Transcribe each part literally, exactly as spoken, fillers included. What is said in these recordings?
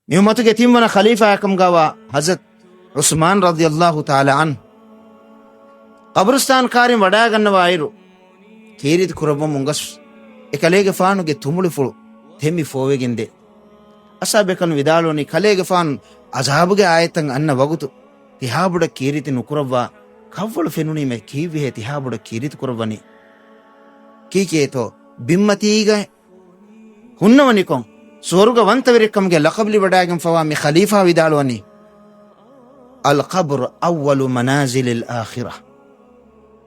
މި އުއްމަތުގެ ތިންވަނަ ޚަލީފާއަކަމުގަވާ ޙަޒްރަތް ޢުސްމާން ރަޟިޔަﷲ ތަޢާލާ ޢަންހު ޤަބުރުސްތާން ކާރިން ވަޑާގަންނަވާއިރު، ކީރިތި ކުރައްވަމުން ގޮސް، އެކަލޭގެފާނުގެ ތުނބުޅިފުޅު ތެމި ފޯވެގެންދޭ. އަޞްޙާބުބޭކަލުން ވިދާޅުވަނީ، ކަލޭގެފާނު ޢަޒާބުގެ އާޔަތްތައް އަންނަ ވަގުތު ތިހާބޮޑަށް ކީރިތި ނުކުރައްވާ ކަށްވަޅު ފެނުނީމޭ ކީއްވެހޭ ތިހާބޮޑަށް ކީރިތި ކުރައްވަނީ؟ ކީކޭތޯ ބިންމަތީގަ ހުންނަވަނިކޮށް، ސުވަރުގަވަންތަވެރިކަމުގެ ލަޤަބު ލިބިވަޑައިގެންފަވާ މި ޚަލީފާ ވިދާޅުވަނީ، القبر أول منازل الآخرة.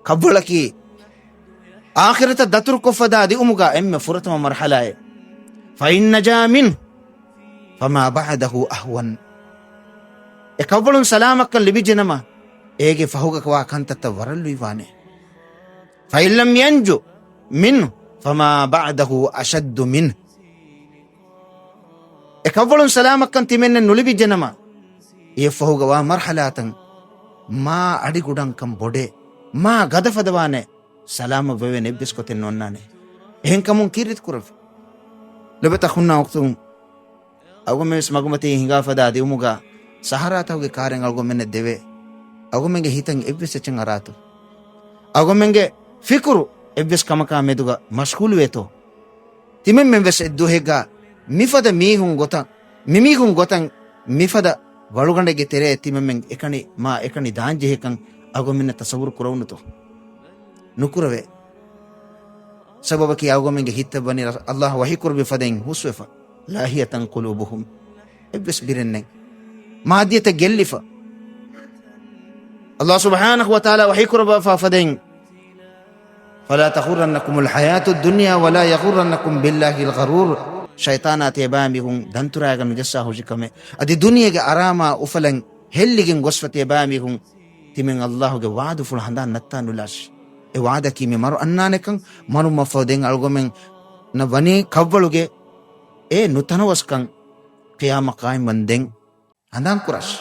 ކަށްވަޅަކީ އާޚިރަތަށް ދަތުރުކޮށްފަދަ ދިއުމުގަ އެންމެ ފުރަތަމަ މަރުޙަލާއެއް. فإن نجا منه فما بعده أهون. އެ ކަށްވަޅުން ސަލާމަތްކަން ލިބިއްޖެނަމަ، އޭގެ ފަހުގަވާ ކަންތައްތައް ވަރަށް ލުއިވާނެ. فإن لم ينج منه فما بعده أشد منه. އެ ކަށްވަޅުން ސަލާމަތްކަން ތިމެންނެއް ނުލިބިއްޖެނަމަ، އެއަށްފަހުގަވާ މަރުޙަލާތައް މާ އަޑިގުޑަންކަން ބޮޑޭ، މާ ގަދަފަދަވާނެ، ސަލާމަތްވެވޭނެ އެއްވެސް ގޮތެއް ނޯންނާނެ. އެހެންކަމުން ކީރިތި ކުރެވި. ލޮބުވެތި އަޚުންނާ އުޚްތުން، އަޅުގަނޑުމެން ވެސް މަގުމަތީ ހިނގާފަދަ ދިއުމުގަ ސަހަރާތަކުގެ ކާރެއް އަޅުގަނޑުމެންނަށް ދެވޭ. އަޅުގަނޑުމެންގެ ހިތަށް އެއްވެސް އެއްޗެއް އަރާތޯ؟ އަޅުގަނޑުމެންގެ ފިކުރު އެއްވެސް ކަމަކާ މެދުގަ މަޝްޣޫލުވޭތޯ؟ ތިމަންމެން ވެސް އެއްދުވަހެއްގަ މިފަދަ މީހުން ގޮތަށް، މިމީހުން ގޮތަށް މިފަދަ ވަޅުގަނޑެއްގެ ތެރެއަށް ތިމަންމެން އެކަނި މާ އެކަނި ދާންޖެހޭކަން އަޅުގަނޑުމެންނަށް ތަޞައްވުރު ކުރެވުނުތޯ؟ ނުކުރެވޭ. ސަބަބަކީ އަޅުގަނޑުމެންގެ ހިތަށް ވަނީ ރަ-، ﷲ ވަޙީކުރެއްވި ފަދައިން ހުސްވެފަ. لاهية قلوبهم. އެއްވެސް ބިރެއް ނެތް. މާއްދިއްޔަތަށް ގެއްލިފަ. ﷲ ސުބްޙާނަހޫ ވަތަޢާލާ ވަޙީކުރައްވާފަ ފަދައިން، فلا تغرنكم الحياة الدنيا ولا يغرنكم بالله الغرور. ޝައިޠާނާ ތިޔަބައިމީހުން ދަންތުރާގަ ނުޖައްސާ ހުށިކަމެއް. އަދި ދުނިޔޭގެ އަރާމާ އުފަލަން ހެއްލިގެން ގޮސްފަ ތިޔަބައިމީހުން ތިމެން ﷲ ގެ ވަޢުދުފުޅު ހަނދާން ނައްތާ ނުލާށި. އެ ވަޢުދަކީ މި މަރު އަންނާނެކަން، މަރުމަށްފަހު ދެން އަޅުގަނޑުމެންނަށް ވަނީ ކަށްވަޅުގެ އެ ނުތަނަވަސްކަން ޤިޔާމަތް ޤާއިމްވަންދެން ހަނދާން ކުރާށި.